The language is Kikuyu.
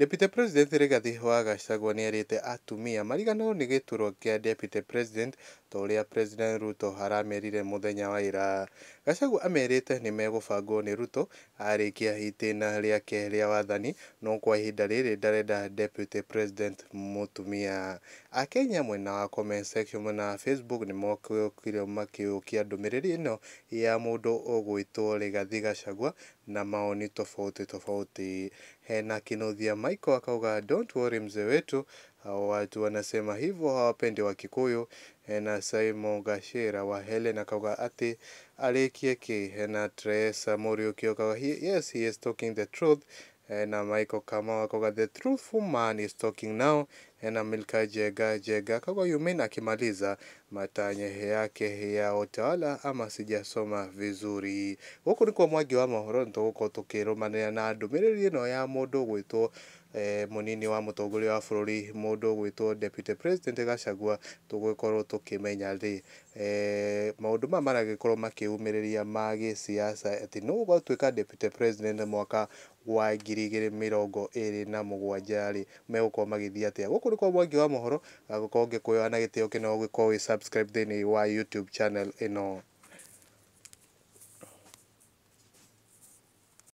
Deputy President Rigathi wa Gachagua nĩerĩte atumia mariganĩrwo nĩ gĩturwa kĩa Deputy President ta ũrĩa President Ruto aramerire mũthenya wa ira. Gachagua amerĩte nĩmegũbangwo nĩ Ruto arĩkia itĩna rĩake rĩa wathani no kwa ihinda rĩrĩ ndarenda Deputy President mũtumia. Akenya mwena wa comment section mwena wa Facebook nĩmokire makĩũkia ndũmĩrĩri ĩno ya mũndũ ũgwĩtwo Rigathi Gachagua na maoni tofauti tofauti. Hena Kinuthia Michael akauga don't worry mzee wetu, hao watu wanasema hivyo hawapendi Wakikuyu. Hena Simon Gashera wa Helen akauga atĩ arĩkie kĩ. Hena Teresa Mũriũki akauga yes he is talking the truth. Hena Michael Kamau akauga the truthful man is talking now. Hena Milka Jega Jega akauga you mean akimaliza matanye yake ya utawala ama sijasoma vizuri. Gũkũ nĩkuo Mwangi wa mohoro nĩtũgũkorwo tũkĩrũmanĩra na ndũmĩrĩri ĩno ya mũndũ ũgwĩtwo mũnini wa mũtongoria wa bũrũri mũndũ ũgwĩtwo Deputy President Gachagua tũgũkorwo tũkĩmenya rĩ maũndũ maya maragĩkorwo makĩumĩrĩria ma gĩsiasa atĩ nũ ũgatuĩka Deputy President mwaka wa 2027 rĩ megũkorwo magĩthiĩ atĩa. Gũkũ nĩkuo Mwangi wa mohoro gũkorwo ngĩkuoya na gĩtĩo kĩnene gũgĩkorwo wĩ subscribe thĩinĩ wa YouTube channel ĩno.